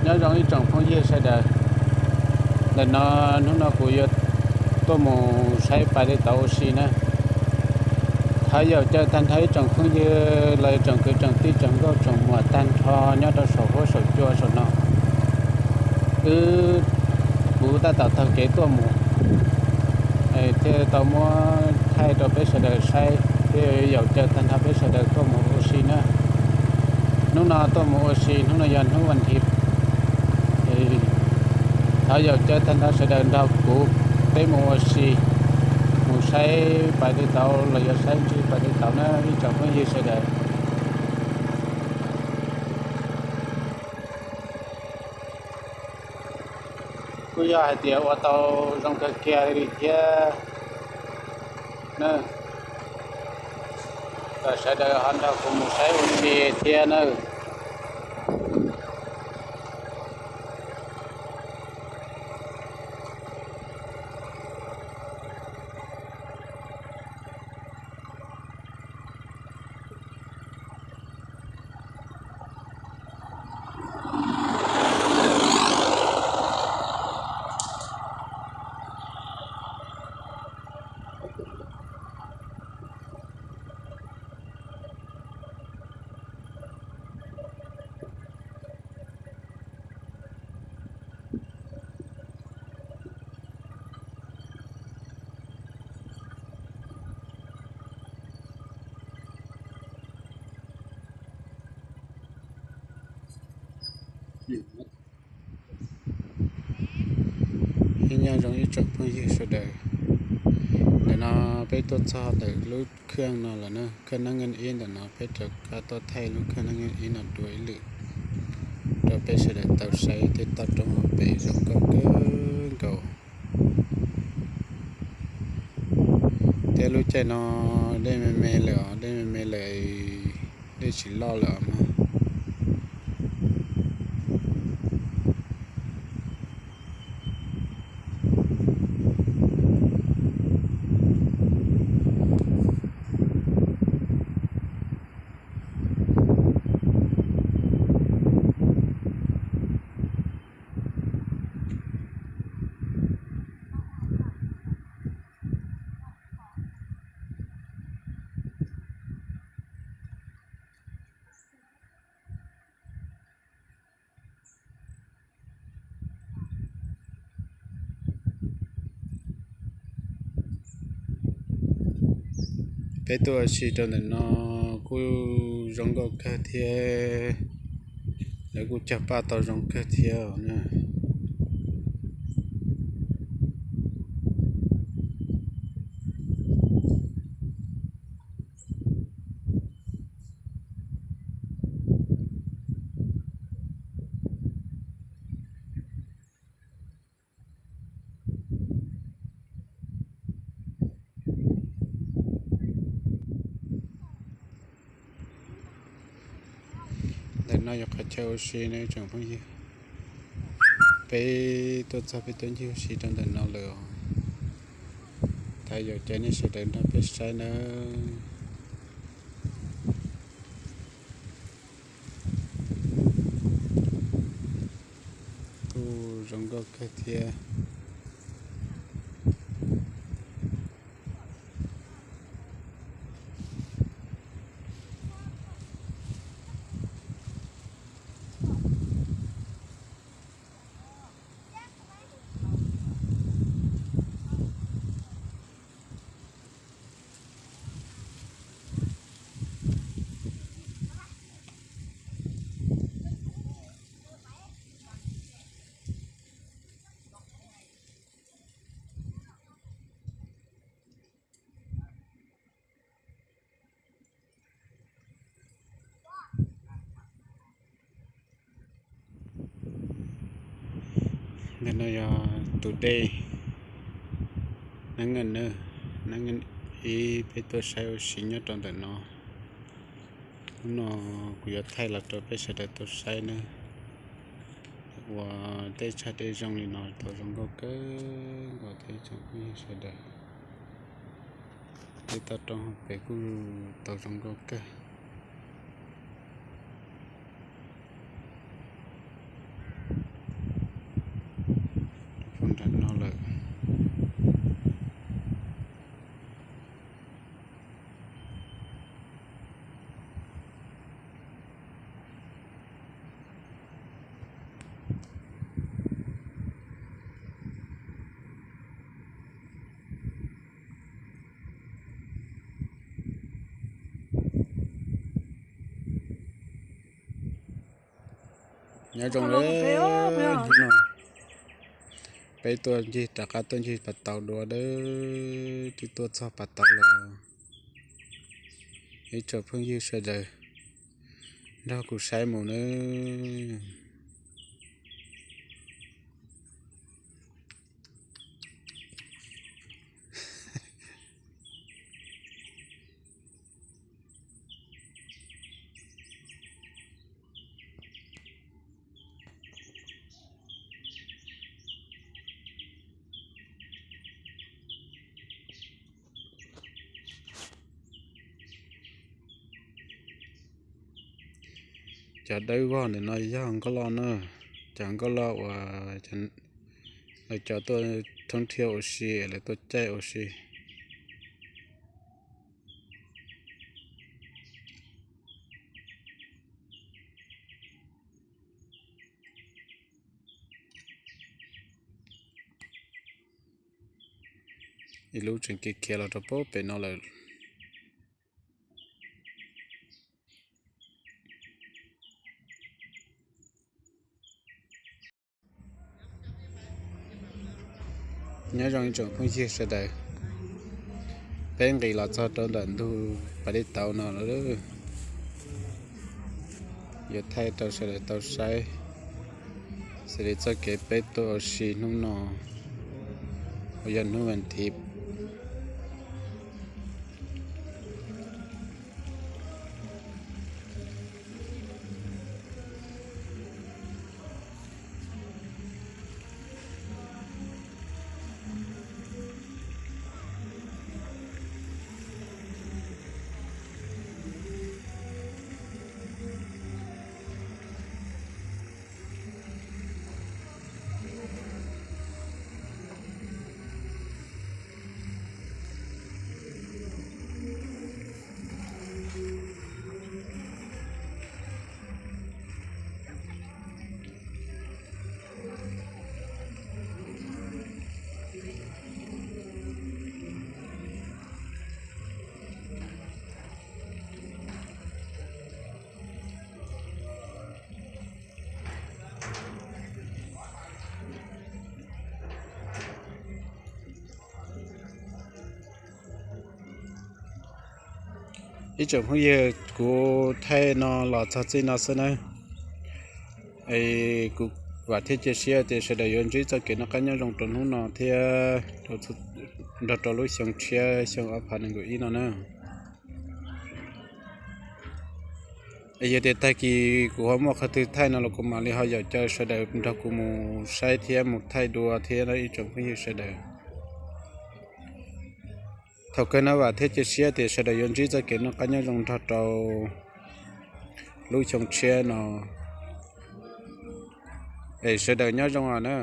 Nyob zoo ib tsoom phooj ywg sawv daws, ntawm no hnub no kuv yuav tuaj mus saib pais tej tauv ua si na. Thov yaum caw tag nrho ib tsoom phooj ywg los tsoom kwv tsoom tij tsoom nkauj tsoom muam tag nrho nyob rau saum huab saum cua saum no. Wb, kuv tab tom taug kev tuaj mus, thiaj tau muab thaij rau peb sawv daws saib thiab yaum caw tag nrho peb sawv daws tuaj mus ua si na. Hnub no tuaj mus ua si, hnub no yog hnub vas thiv. Thov yaum caw tag nrho sawv daws nrog kuv peb mus ua si, mus saib pais tej tauv los yog saib ntsib pais tej tauv na ib tsoom phooj ywg sawv daws. Kuj yog hais tias ua tau zoo kawg kiag li thiab na. Kom sawv daws ho nrog kuv mus saib ua si thiab nawb. Ib nyob zoo ib tsoom phooj ywg sawv daws, ntawm no peb tuaj txog ntawm lub khaj no lawm na, khaj neeb nkeej ib ntawm no peb rov qab tuaj thaij lub khaj neeb nkeej ib no dua ib lwm rau peb sawv daws tau saib tej toj roob hauv pes zoo nkauj kawg nkaus. Thiab lub caij no dej me me lawm os, dej me me lawm, dej tsis loj lawm os mog. Peb tuaj ua si rau ntawm no kuj zoo nkauj kawg thiab, lawv kuj cog paj tau zoo kawg thiab na. Ntawm no yog qhov chaw ua si no ib tsoom phooj ywg. Peb tuaj txog peb tuaj ncig ua si rau ntawm no lawm os. Thov yaum caw nej sawv daws nrog peb saib nawb. Kuj zoo nkauj kawg thiab. Ntawm no yog tus dej Neeb Nkeej na, Neeb Nkeej ib peb tuaj saib ua si nyob rau ntawm no. Hnub no kuv yuav thaij los rau peb sawv daws tau saib nawb. Ua tej tsag dej zoo li no tau zoo nkauj kawg nkaus thiab tsoom phooj ywg sawv daws. Tej toj roob pem kuj tau zoo nkauj kawg. Poob nram no lawm. Nyob zoo lawm, hnub no peb tuaj ncig, rov qab tuaj ncig pas tauv dua lawm, twb tuaj txog pas tauv lawm. Ib tsoom phooj ywg sawv daws nrog kuv saib mus nawb. Cov dawb vog ntawm no yog nkauj loj na, cov nkauj loj uas lawv cov tuaj thoob thiab ua si, lawv tuaj caij ua si. Ib lub tseem khiav khiav los rau pem no lawm. Nyob zoo ib tsoom phooj ywg sawv daws, peb nqis los txog rau ntawm ntug pas dej tauv no lawm. Yuav thaij rau sawv daws tau saib xws li txoj kev peb tuaj ua si hnub no uas yog hnub vas thiv. Ib tsoom phooj ywg, kuv thaij no los txog txij no xwb nawb. Es kuv vam thiab cia siab tias sawv daws yuav ntsib txoj kev noj qab nyob zoo rau hnub no thiab nrog rau lub xyoo tshiab xyoo ob phav nees nkaum ib no na. Es yog tias tag kis kuv ho muaj qhov twg thaij no los kuv mam li ho yaum caw sawv daws nrog kuv mus saib thiab mus thaij dua thiab ib tsoom phooj ywg sawv daws. Thaum kawg no vam thiab cia siab tias sawv daws yuav ntsib txoj kev noj qab nyob zoo nrog rau lub xyoo tshiab no. Es sawv daws nyob zoo os na.